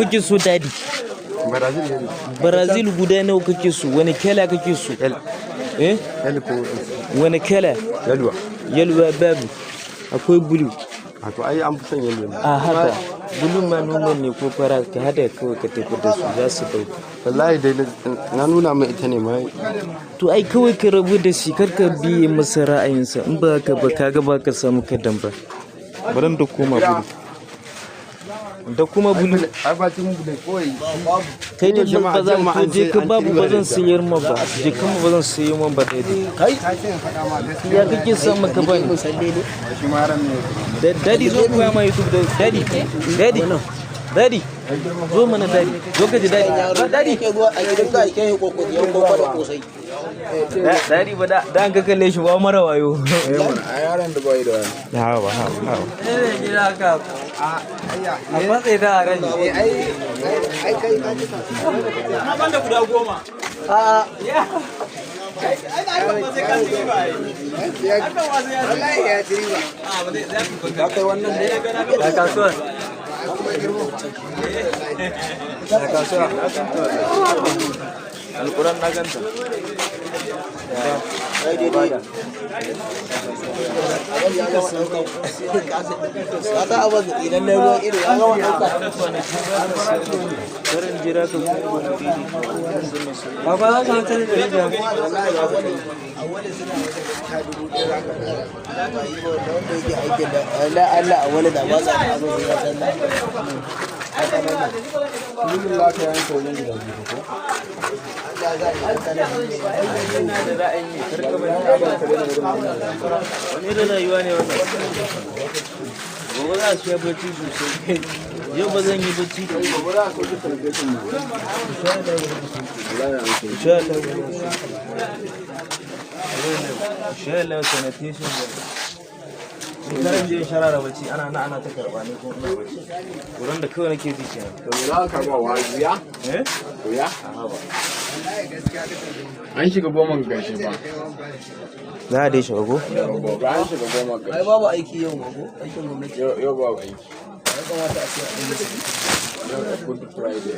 Kake so, daddy? Brazil ne. Brazil guda nawa kake so? Wani kala kake so? L. Eh? L ko Wani kala? Yelwa. Yelwa babu. Akwai blue. A to, ai an fi son yelwa. A haka. Blue ma noman ne ko fara ka hada kawai ka tafi da su, za su dauka. Wallahi dai na nuna mai ita ne ma. To ai kawai ka rabu da shi, kar ka biye masa ra'ayinsa. In ba haka ba, kaga ba ka samu kadan ba. Bari da koma blue. Da kuma blue. Ai ba tun bude kawai. Kai da ba za to je ka, babu, ba zan sayar ma ba. Je ka ma, ba zan sayo ma ba, daddy. Kai. Ya kake son maka bani? Shi ma ran ne. Daddy, zo koya ma YouTube da daddy. Daddy. Daddy. Zo mana, daddy. Zo ka ji, daddy. Daddy. Ke zuwa a gidan ga ke koko yan koko da kosai. Daddy ba da an ka kalle shi ba mara wayo. A yaran da bai da wani. Hawa hawa hawa. A matsayi da a rai. Ai ai kai ka ji. Na banda guda 10. A Ai ba sai ka ci ba ai. Wallahi ya ci riba. Ka kai wannan ne? Da kasuwa. Da kasuwa. Alquran na ganta. Ai daidai. Ya gama ɗauka. Ka san abin da idan na ruwan ido ya gama ɗauka. Barin jira ka kuma wani daidai. Baba, za ka wuce da rijiya. Wallahi a wani suna wajen 10,000 za ka fara. Ba yi ba wanda yake aikin da Allah Allah a wani da ba sa da abin da ya canza. Kullum za ka yanka wajen gida biyu ko? Allah za a yi kana Ina da ra'ayin ne, kar ka bari. Wani irin rayuwa ne wannan? Gobe za a siya bacci sosai. Yau ba zan yi bacci. Gobe za a soke celebration mu. Insha Allah. Insha Allah sanitation ba. Ni karan je sharara bacci, ana na ana ta karba, ne ko ina bacci. Wurin da kawai nake ji kenan. To me za ka karba wa wuya? Eh? Wuya? An shiga goman gashi ba. Za a dai shiga ko? Gobe an shiga goman Ai gashi. babu aiki yau ma ko aikin gwamnati. Yau babu aiki. Ya kamata a ce a ɗan yi. Yau Good Friday.